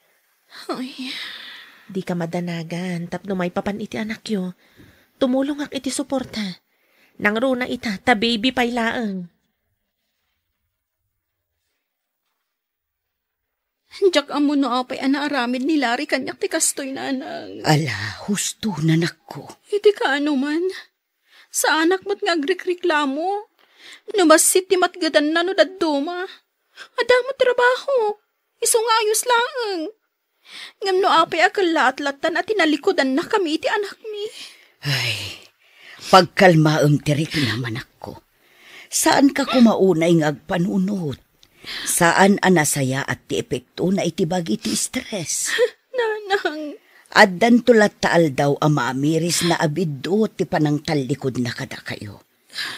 Ay. Dika madanagan tapno maipapan iti anakyo. Tumulongak iti suporta. Nangruna ita, ta baby pay laeng. Diak ammo no apay a naaramid ni Larry kaniak ti kastoy, nanang. Ala, husto, nanakko. Iti kaano man, saanak met nga agrikriklamo. No bassit ti matgedanna no dadduma. Adda met trabaho. Isu nga ayos laeng. Ngem no apay a kellaat lattan a tinalikudanna kami iti anakmi. Ay, pagkalmaem ti riknam, anakko. Saanka koma unay nga agpanunot. Saan a nasayaat ti epektona iti bagi ti stress. Nanang. Addanto latta aldaw a maamirisna a biddut ti panangtallikudna kadakayo.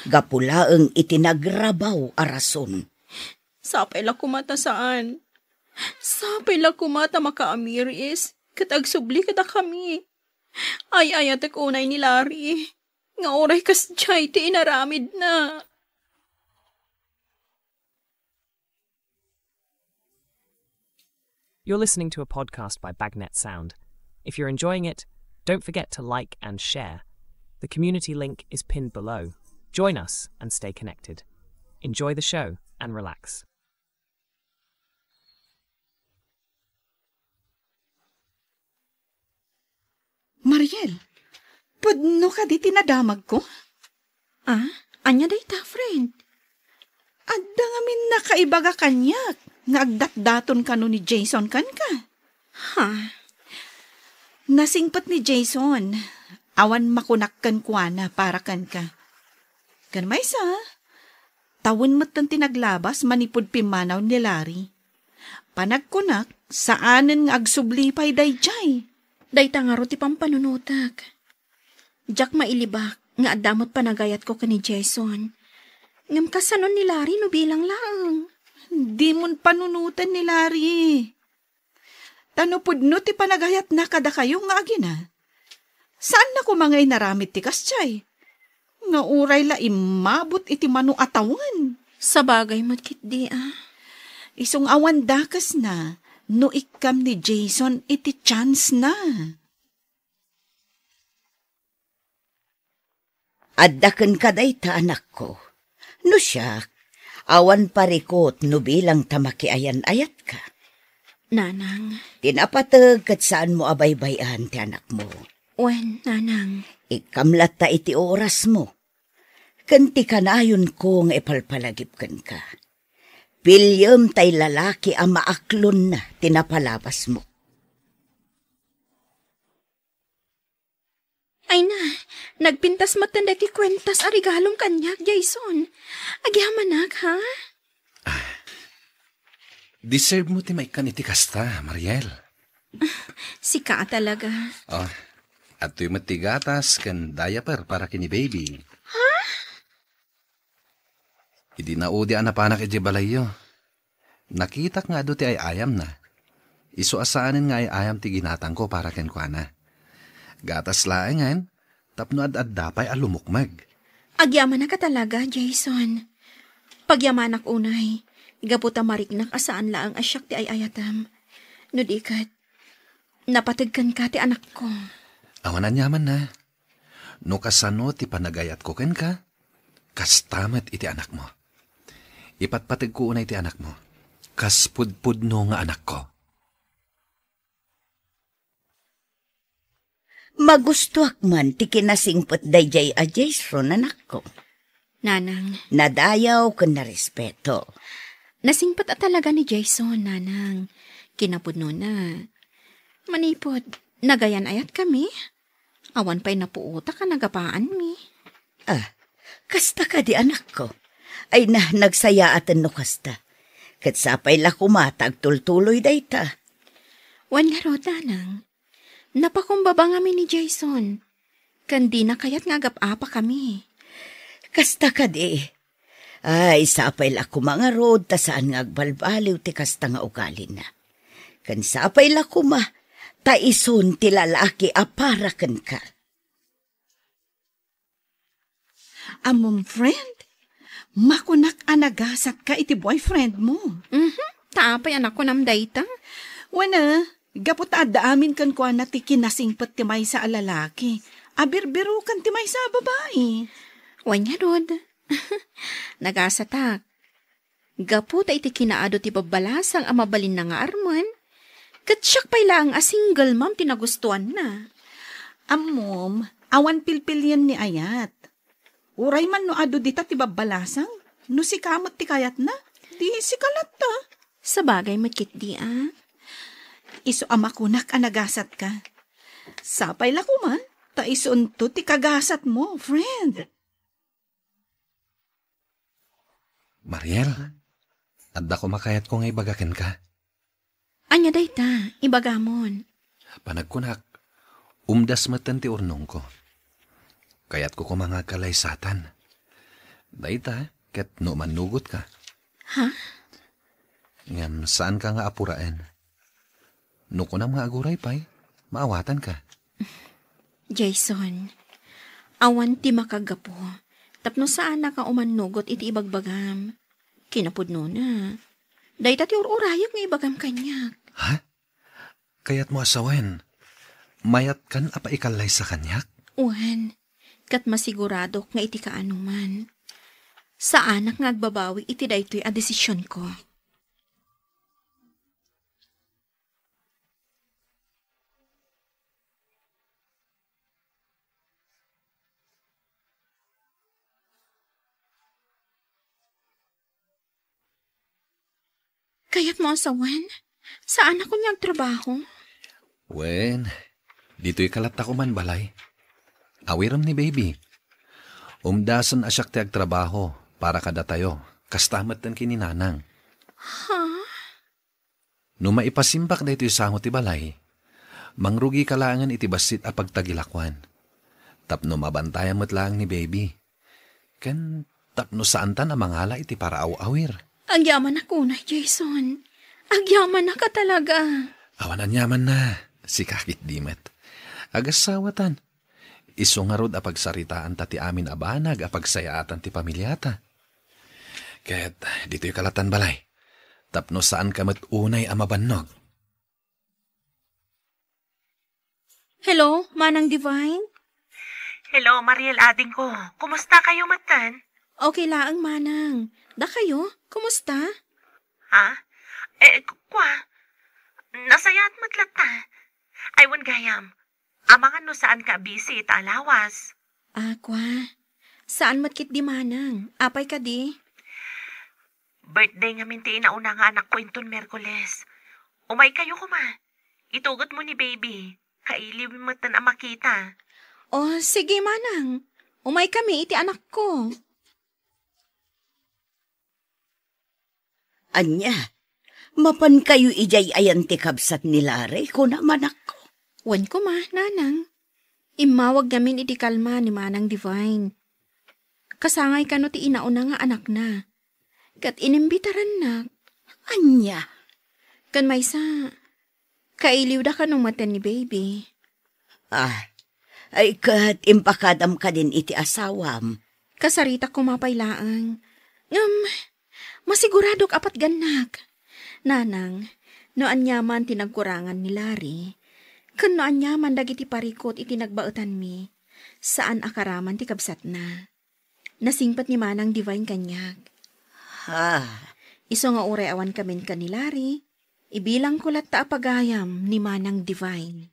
Gapu laeng iti nagrabaw a rason. Sapay la koma ta saan. Sapay la koma ta makaamiris ket agsubli kadakami. Ay-ayatek unay ni Larry nga uray kasdiay ti inaramidna. You're listening to a podcast by Bagnet Sound. If you're enjoying it, don't forget to like and share. The community link is pinned below. Join us and stay connected. Enjoy the show and relax. Mariel, pudno kadi ti nadamagko? Ah, ania dayta, friend? Adda ngamin nakaibaga kaniak nga agdatdaton kano ni Jason kenka. Ha? Nasingpet ni Jason. Awan makunak kenkuana para kenka. Ken maysa, tawen metten ti naglabas manipud pimmanaw ni Larry. Panagkunak, saanen nga agsubli pay daydiay. Dayta ngarud ti pampanunotek. Diak mailibak nga adda met panagayatko ken ni Jason. Ngem kasano ni Larry no bilang laeng? Dimon panunoten ni Larry. Ta no pudno ti panagayatna kadakayo nga agina, saanna koma nga inaramid ti kasdiay, nga uray la immabut iti mano a tawen. Sabagay met ketdi a. Isu nga awan dakesna no ikkam ni Jason iti chance na. Adda kenka dayta, anakko. No siak, awan parikut no bilang ta makiayan-ayatka. Nanang. Ti napateg ket saanmo a baybay-an ti anakmo. Wen, nanang. Ikkam latta iti orasmo. Ken ti kanayonko nga ipalpalagip kenka. Piliem tay lalaki a maaklonna ti napalabasmo. Ay na, nagpintas met ti kuentas a regalom kaniak, Jason. Agyamanak, ha? Deserve mo ti maikkan iti kasta, Mariel. Sika a talaga. Oh, adtoy met ti gatas ken diaper para ken ni baby. Ha? Idi naudi a napanak idiay balayyo, nakitak nga adu ti ay-ayamna. Isu a saanen nga ay-ayam ti ginatangko para kenkuana. Gatas laengen, tapno ad-adda pay a lumukmeg. Agyamanak a talaga, Jason. Pagyamanak unay, gapu ta mariknak a saan laeng a siak ti ay-ayatem. No di ket, napateg kenka ti anakko. Awan aniamanna. No kasano ti panagayatko kenka, kasta met iti anakmo. Ipatpategko unay ti anakmo, kas pudpudno nga anakko. Magustuak man ti kinasingpet daydiay a Jason, anakko. Nanang. Nadayaw ken narespeto. Nasingpet a talaga ni Jason, nanang. Kinapudnona. Manipud, nagayan-ayatkami. Awan pay napuotak a nagapaanmi. Ah, kasta kadi, anakko? Ay na, nagsayaaten no kasta. Ket sapay la koma ta agtultuloy dayta. Wen ngarud, nanang. Napakumbaba ngamin ni Jason. Ken dina kayat nga agap-apakami. Kasta kadi. Ay, sapay la koma ngarud ta saan nga agbalbaliw ti kasta nga ugalina. Ken sapay la koma ta isun ti lalaki a para kenka. Ammom, friend, makunak a nagasatka iti boyfriend mo. Mhm. Ta apay a nakunam dayta? Wen a, gapu ta adda amin kenkuana ti kinasingpet ti maysa a lalaki a birbiroken ti maysa a babai. Wen ngarud. Nagasatak. Gapu ta iti kinaadu ti babbalasang a mabalinna nga armen, ket siak pay laeng a single mom ti nagustuanna. Ammom, awan pilpilien ni ayat. Uray man no adu dita ti babbalasang, no sika met ti kayatna, di sika latta. Sabagay met ketdi a. Isu a makunak a nagasatka. Sapay la koma, ta isunto ti kagasatmo, friend. Mariel, adda koma kayatko nga ibaga kenka. Ania dayta? Ibagamon. Panagkunak, umdas metten ti urnongko. Kayatko koma nga agkallaysatan. Dayta, ket no umannugotka. Ha? Ngem saanka nga apuraen. No kunam nga aguray pay, maawatanka. Jason, awan ti makagapu tapno saanak a umannugot iti ibagbagam. Kinapudnona, dayta ti ur-urayek nga ibagam kaniak. Ha? Kayatmo a sawen, mayatkan a paikallaysa kaniak? Wen, ket masiguradok nga iti kaanoman, saanak nga agbabawi iti daytoy a desisionko. Kayatmo a sawen? Saanak koma nga agtrabaho? Wen, ditoy ka latta koma balay. Awirem ni baby. Umdasen a siak ti agtrabaho para kadatayo. Kasta metten ken ni Nanang. Ha? No maipasimbak daytoy sango ti balay, mangrugika laengen iti bassit a pagtagilakoan. Tapno mabantayan met laeng ni baby. Ken tapno saantan a mangala iti paraaw-awir. Agyamanak unay, Jason. Agyamanak a talaga. Awan aniamanna. Sika ketdi met. Agasawatan. Isu ngarud a pagsaritaanta ti amin a banag a pagsayaatan ti pamiliata. Ket ditoyka lattan balay. Tapno saanka met unay a mabannog. Hello, Manang Divine? Hello, Mariel adingko. Kumusta kayo metten? Okay laeng, Manang. Dakayo, kumusta? Ha? Eh, k-, kwa? Nasayaat met latta. Ay, wen gayam. Amangan no saanka a busy ita a lawas. Ah, kwa. Saan met ketdi, Manang. Apay kadi? Birthday ngamin ti inauna nga anakko inton Miyerkules. Umaykayo koma. Itugot mo ni baby. Kailiw metten a makita. Oh, sige, Manang. Umaykami iti anakko. Ania, mapankayo idiay ayan ti kabsat ni Larry, kunam, anakko? Wen koma, Nanang. Immawag ngamin idi kalma ni Manang Divine. Kasangay kano ti inauna nga anakna. Ket inimbitarannak. Ania? Ken maysa, kailiwda kano metten ni baby. Ah, ay ket impakadam kadin iti asawam. Kasaritak koma pay laeng. Ngem, masiguradok a patgannak. Nanang, no aniaman ti nagkurangan ni Larry, ken no aniaman dagiti parikut iti nagbaetanmi, saan a karaman ti kabsatna. Nasingpet ni Manang Divine kaniak. Ha? Isu nga uray awan kamin ken ni Larry, ibilangko latta a pagayam ni Manang Divine.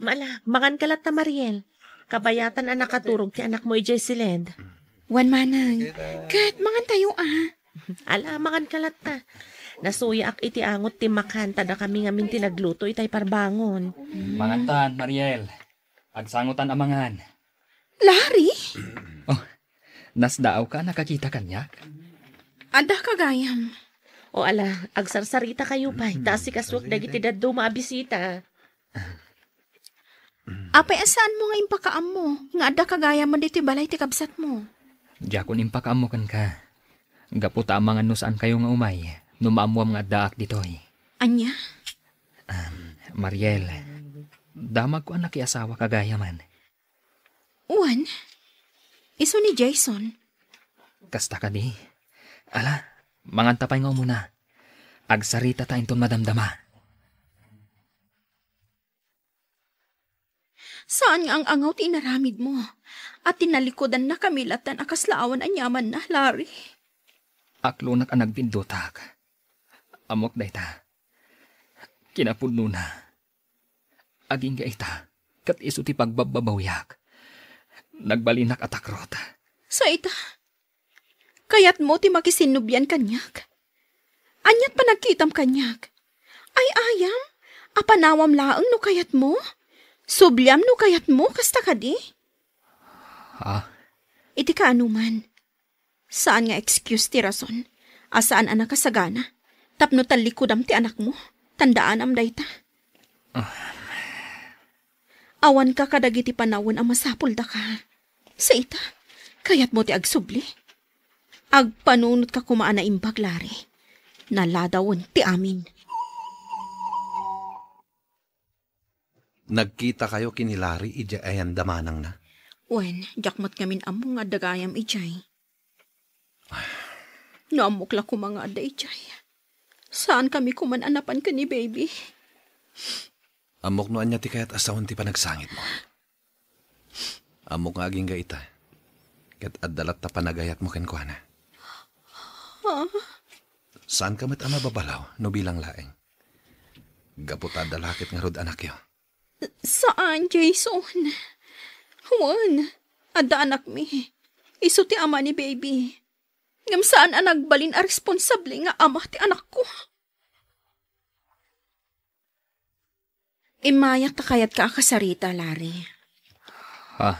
Ala, manganka latta, Mariel. Kabayatan a nakaturog ti anakmo idiay siled. Wen, Manang. Ket mangantayo, a. Ala, manganka latta. Nasuyaak iti angot ti makan, ta dakami ngamin ti nagluto itay parbangon. Mangantan, Mariel. Agsangotan a mangan. Larry? Oh, nasdaawka a nakakita kaniak? Adda gayam. O ala, agsarsaritakayo pay, ta asikasuak dagiti dadduma a bisita. Apay a saanmo nga impakaammo nga adda gayam ditoy balay ti kabsatmo? Diakon impakaammo kenka. Gapu ta amangan no saankayo nga umay, no maammuam nga addaak ditoy. Ania? Mariel, damagko a nakiasawa gayam. Wen, isu ni Jason. Kasta kadi? Ala, manganta pay nga umuna. Agsaritata inton madamdama. Saan nga ang-angaw ti inaramidmo, a tinallikudannakami latta a kasla awan aniamanna, Larry. Aklonak a nagbiddutak. Ammok dayta. Kinapudnona, agingga ita, ket isu ti pagbabbabawiak. Nagbalinak a takrot. Sa ita, kayatmo ti makisinnublian kaniak? Aniat panagkitam kaniak? Ay-ayam, apanawam laeng no kayatmo? Subliam no kayatmo, kasta kadi? Ha? Iti kaanoman, saan nga excuse ti rason a saan a nakasagana tapno tallikudam ti anakmo. Tandaanam dayta. Ah. Awanka kadagiti panawen a masapul daka. Sa ita, kayatmo ti agsubli? Agpanunotka koma a naimbag, Larry. Naladawen ti amin. Nagkitakayo ken ni Larry idiay ayan da manangna? Wen, diak met ngamin ammo nga adda gayam idiay. No ammok la koma nga adda idiay, saankami koman a napan ken ni baby. Ammok no ania ti kayat a sawen ti panagsangitmo. Ammok nga agingga ita, ket adda latta panagayatmo kenkuana. Ah. Saanka met a mababalaw no bilang laeng. Gapu ta adda la ket ngarud anakyo. Saan, Jason. Wen, adda anakmi. Isu ti ama ni baby. Ngem saan a nagbalin a responsable nga ama ti anakko. Immayak ta kayatka a kasarita, Larry. Ha?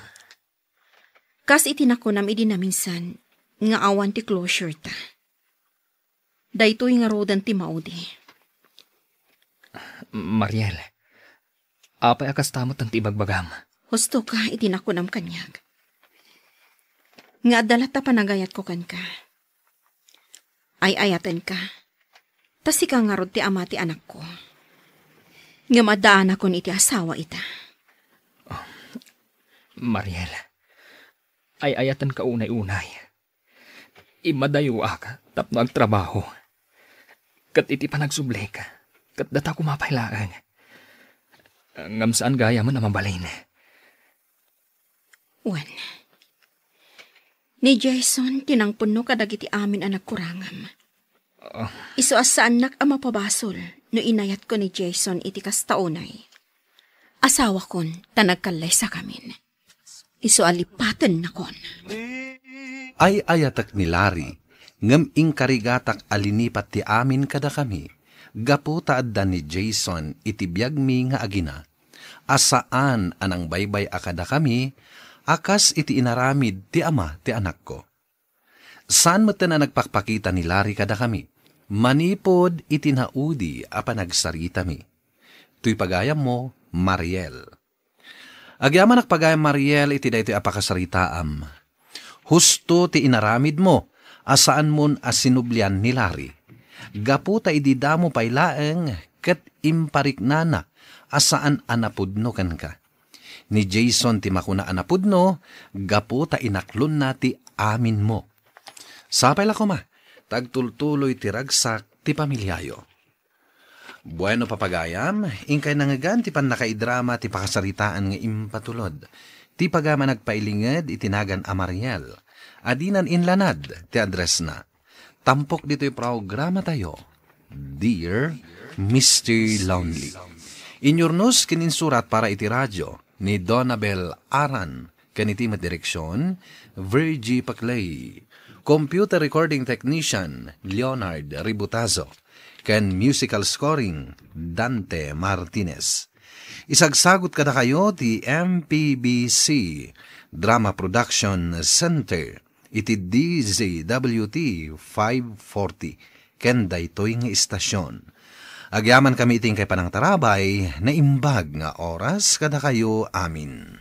Kas iti nakunam idi naminsan nga awan ti closure ta. Daytoy ngaruden ti maudi. Mariel, apay a kasta met ti ibagbagam? Husto ka iti nakunam kaniak. Nga adda latta panagayatko kenka. Ay-ayatenka. Ta sika ngarud ti ama ti anakko. Ngem addaanakon iti asawa ita. Mariel, ay-ayatenka unay-unay. Immadayoak tapno agtrabaho. Ket iti panagsublik, ket data koma pay laeng. Ngem saan gayamen a mabalin. Wen, ni Jason ti nangpunno kadagiti amin a nagkurangam. Ah. Isu a saannak a mapabasol no inayatko ni Jason iti kasta unay. Asawakon ta nagkallaysakamin. Isu a lipatennakon. Ay-ayatek ni Larry, ngem inkarigatak a linipat ti amin kadakami, gapu ta adda ni Jason iti biagmi nga agina, a saan a nangbaybay a kadakami, a kas iti inaramid ti ama ti anakko. Saan metten a nagpakpakita ni Larry kadakami, manipud iti naudi a panagsaritami. Toy pagayammo, Mariel. Agyamanak pagayam, Mariel, iti daytoy a pakasaritaam. Husto ti inaramidmo a saanmon a sinublian ni Larry. Gapu ta idi damo pay laeng ket impariknana a saan a napudno kenka. Ni Jason ti makuna a napudno gapu ta inaklonna ti aminmo. Sapay la koma, ta agtultuloy ti ragsak ti pamiliayo. Bueno, papagayam, inkay nangngegan ti pannakaidrama ti pakasaritaan nga impatulod ti pagayam a nagpailinged iti nagan a Mariel. Adinan inlanad ti addressna. Tampok ditoy programatayo, Dear Mister Lonely. Inyurnos ken insurat para iti radio ni Donabel Aran, ken iti met direksion, Virgie Paclay. Computer recording technician, Leonard Ributazo. Ken musical scoring, Dante Martinez. Isagsagut kadakayo ti M P B C Drama Production Center iti D Z W T five forty ken daytoy nga istasion. Agyaman kami iti inkay panangtarabay, naimbag nga oras kadakayo amin.